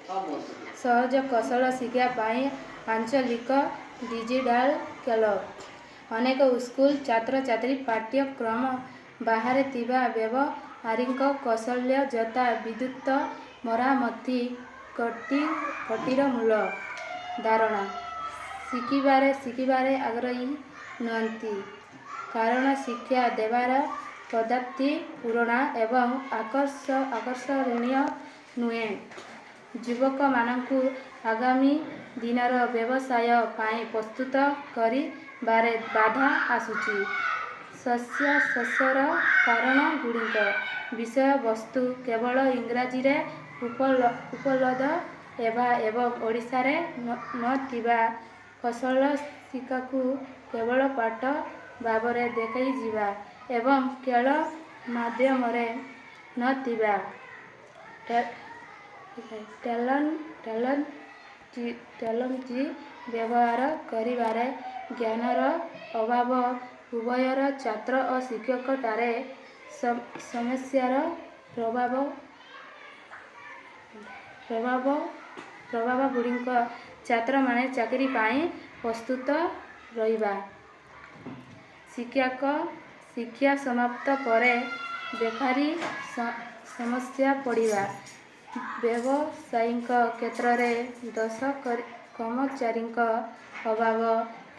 ସହଜ କୌଶଳ ଶିକ୍ଷା ପାଇଁ ଆଞ୍ଚଳିକ ଡିଜିଟାଲ୍ ଖେଳ। ଅନେକ ସ୍କୁଲ ଛାତ୍ରଛାତ୍ରୀ ପାଠ୍ୟକ୍ରମ ବାହାରେ ଥିବା ବ୍ୟବହାରିକ କୌଶଲ୍ୟ ଯଥା ବିଦ୍ୟୁତ ମରାମତି, କଟିର ମୂଳ ଧାରଣା ଶିଖିବାରେ ଆଗ୍ରହୀ ନୁହନ୍ତି, କାରଣ ଶିକ୍ଷା ଦେବାର ପଦ୍ଧତି ପୁରୁଣା ଏବଂ ଆକର୍ଷଣୀୟ ନୁହେଁ। ଯୁବକମାନଙ୍କୁ ଆଗାମୀ ଦିନର ବ୍ୟବସାୟ ପାଇଁ ପ୍ରସ୍ତୁତ କରିବାରେ ବାଧା ଆସୁଛି। ଶସ୍ୟର କାରଣ ଗୁଡ଼ିକ ବିଷୟବସ୍ତୁ କେବଳ ଇଂରାଜୀରେ ଉପଲବ୍ଧ ହେବା ଏବଂ ଓଡ଼ିଶାରେ ନଥିବା, କୌଶଳ ଶିକ୍ଷାକୁ କେବଳ ପାଠ ଭାବରେ ଦେଖାଯିବା ଏବଂ ଖେଳ ମାଧ୍ୟମରେ ନଥିବା, ଟେକ୍ନୋଲୋଜି ବ୍ୟବହାର କରିବାରେ ଜ୍ଞାନର ଅଭାବ, ଉଭୟର ଛାତ୍ର ଓ ଶିକ୍ଷକଠାରେ ସମସ୍ୟାର ପ୍ରଭାବ ଗୁଡ଼ିକ ଛାତ୍ରମାନେ ଚାକିରି ପାଇଁ ପ୍ରସ୍ତୁତ ରହିବା, ଶିକ୍ଷା ସମାପ୍ତ ପରେ ବେକାରୀ ସମସ୍ୟା ପଡ଼ିବା, ବ୍ୟବସାୟିକ କ୍ଷେତ୍ରରେ ଦକ୍ଷ କର୍ମଚାରୀଙ୍କ ଅଭାବ।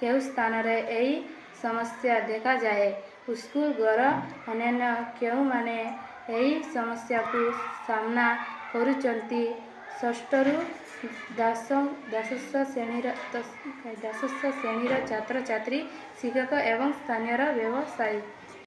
କେଉଁ ସ୍ଥାନରେ ଏହି ସମସ୍ୟା ଦେଖାଯାଏ? ସ୍କୁଲ ଘର ଅନ୍ୟାନ୍ୟ। କେଉଁମାନେ ଏହି ସମସ୍ୟାକୁ ସାମ୍ନା କରୁଛନ୍ତି? ଷଷ୍ଠରୁ ଦ୍ୱାଦଶ ଶ୍ରେଣୀର ଛାତ୍ରଛାତ୍ରୀ, ଶିକ୍ଷକ ଏବଂ ସ୍ଥାନୀୟ ବ୍ୟବସାୟୀ।